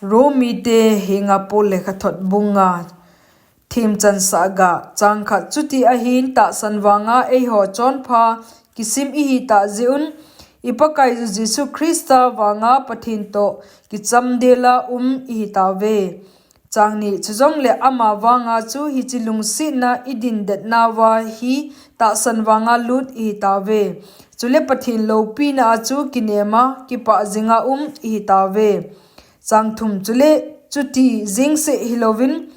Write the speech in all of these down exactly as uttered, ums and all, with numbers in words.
Romite henga Paul lekhathot bung nga. Themchan sahga. Chang khat. Chuti ahin tahsan vanga eiho chonpha kisim ihi tah jeh un, i Pakaiyu Jesu Christa vanga Pathen toh kichamdela um ihi tauve. Chang ni. Chujongle ama vanga chu hiche lungsetna i dindet nauva hi tahsan vanga lut ihi tauve. Chule Pathen loupina a chu kinema kipah jinga um ihi tauve. Chang thum. Chule chuti jeng seh hilouvin,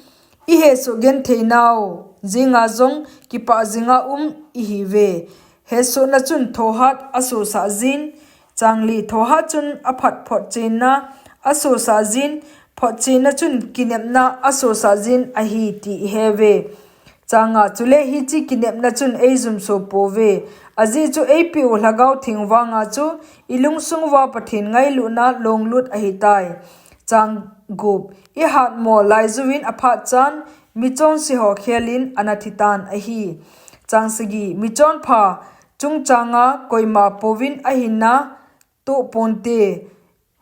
i hesoh genthei nau jenga jong kipah jinga um ihiuve. Hesohna chun thohat asosah jin, chang li. Thohat chun aphat photchenna asosah jin, photchenna chun kinepna asosah jin ahi ti ihe uve. Chang nga. Chule hiche kinepna chun eijumso pouve. Ajeh chu eipeh u Lhagao Theng vanga chu i lungsung uva Pathen ngailutna longlut ahitai. Chang gup. I hatmo laijuvin aphat chan michonse ho khelin ana thitan ahi. Chang sagi. Michonpha chungchanga koima pouvin ahinna toh ponte.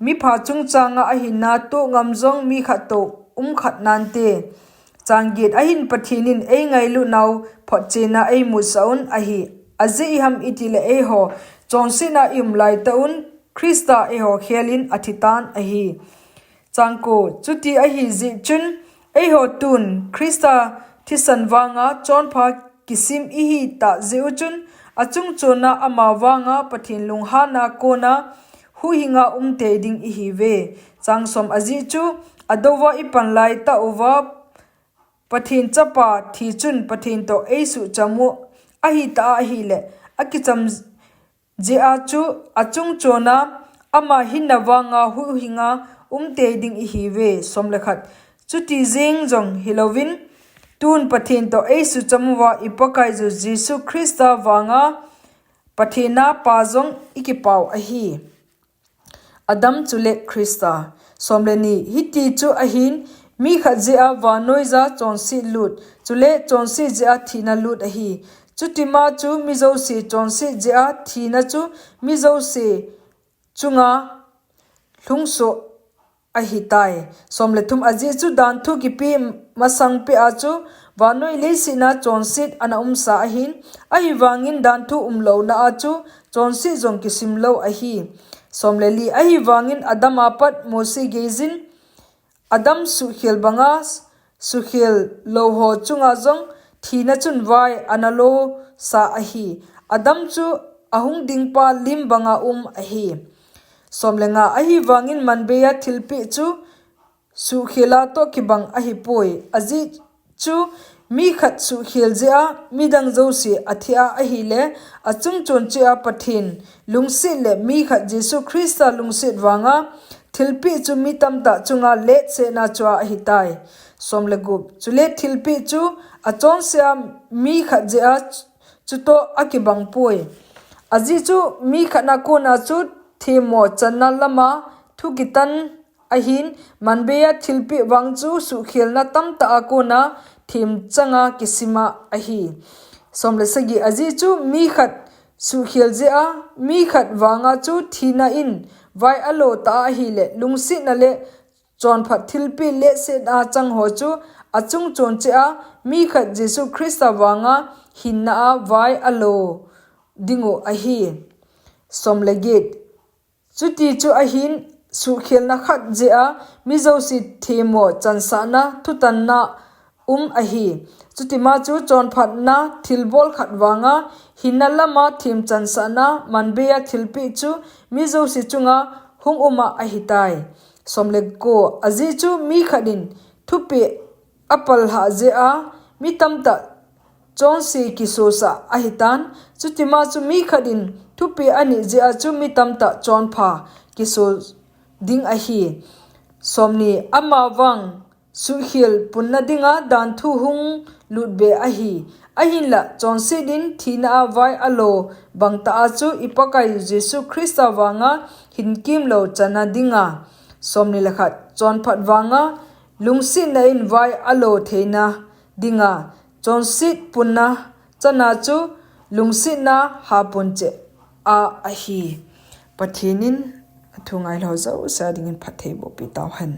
Mipha chungchanga ahinna toh ngam jong mi khat toh um khat nante. Chang get. Ahin Pathen in eingailut nau photchenna eimusah un ahi. Ajeh iham itile eiho chonsetna i um laitah un Christa eiho khelin athitan ahi. Chang ko. Chuti ahi jeh chun eiho tun Christa thisan vanga chonpha kisim ihi tah jeh u chun, achungchona ama vanga Pathen lunghanna kona huhhinga umtei ding ihiuve. Chang som. Ajeh chu adouva i pan laitah uva Pathen Chapa thi chun Pathen toh eisuhcham u ahitah ahile, akicham jeh a chu achungchona ama hinna vanga huhhinga umtei ding ihiuve. Som le khat. Chuti jeng jong hilouvin, tun Pathen toh eisuhcham uva i Pakaiyu Jesu Christa vanga Pathen a Pa jong i kipau ahi. Adam chule Christa. Som le ni. Hiti chu ahin, mi khat jeh a vannoija chonset lut, chule chonset jeh a thina lut ahi. Chutima chu mi jouse chonset jeh a thina chu mi jouse chunga lhungsoh ahitai. Som le thum. Ajeh chu danthu kipe masangpeh a chu vannoi leiset a chonset ana umsa ahin, ahivangin danthu umlouna a chu chonset jong kisim lou ahi. Som le li. Ahivangin Adam a pat Mose geijin Adam suhkhel banga suhkhel lou ho chunga jong thina chun vai ana losa ahi. Adam chu ahung dingpa lim banga um ahi. Som le nga. Ahivangin manbeiya thilpeh chu suhkhel a toh kibang ahipoi. Ajeh chu mi khat suhkhel jeh a midang jouse athi a ahile, achungchon cheh a Pathen lungset le mi khat Jesu Christa lungset vanga thilpeh chu mi tamtah chunga letsetna chua ahitai. Som le gup. Chule thilpeh chu achonse a mi khat jeh a chutoh akibangpoi. Ajeh chu mi khat na kona chu themmo channa lama thu kitan ahin, manbeiya thilpeh vang chu suhkhelna tamtah a kona themchanga kisima ahi. Som le sagi. Ajeh chu mi khat suhkhel jeh a mi khat vanga chu thina in vai alo ta ahile, lungsetna le chonphat thilpeh letsetna chang ho chu achungchon cheh a mi khat Jesu Christa vanga hinna a vai alo dingu ahi. Som le get. Chuti chu ahin, suhkhelna khat jeh a mi jouse themmo chansahna thutanna um ahi. Chutima chu chonphatna thilbol khat vanga hinna lama themchansahna manbeiya thilpeh chu mi jouse chunga hung uma ahitai. Som le ko. Ajeh chu mi khat in thupeh apal lhah jeh a mi tamtah chonse kisosah ahitan. Chutima chu mi khat in thupeh aneh jeh a chu mi tamtah chonpha kiso ding ahi. Som ni. Amavang suhkhel punna dinga danthu hung lutbe ahi. Ahinla chonset in thina a vai alo bangtah a chu i Pakaiyu Jesu Christa vanga hinkimlou chana dinga. Som ni le khat. Chonphat vanga lungsetna in vai alo theina dinga chonset punna chana chu lungsetna hapun cheh a ahi. Pathen in athu ngailou jouse a dingin phattheiboh peh tauhen.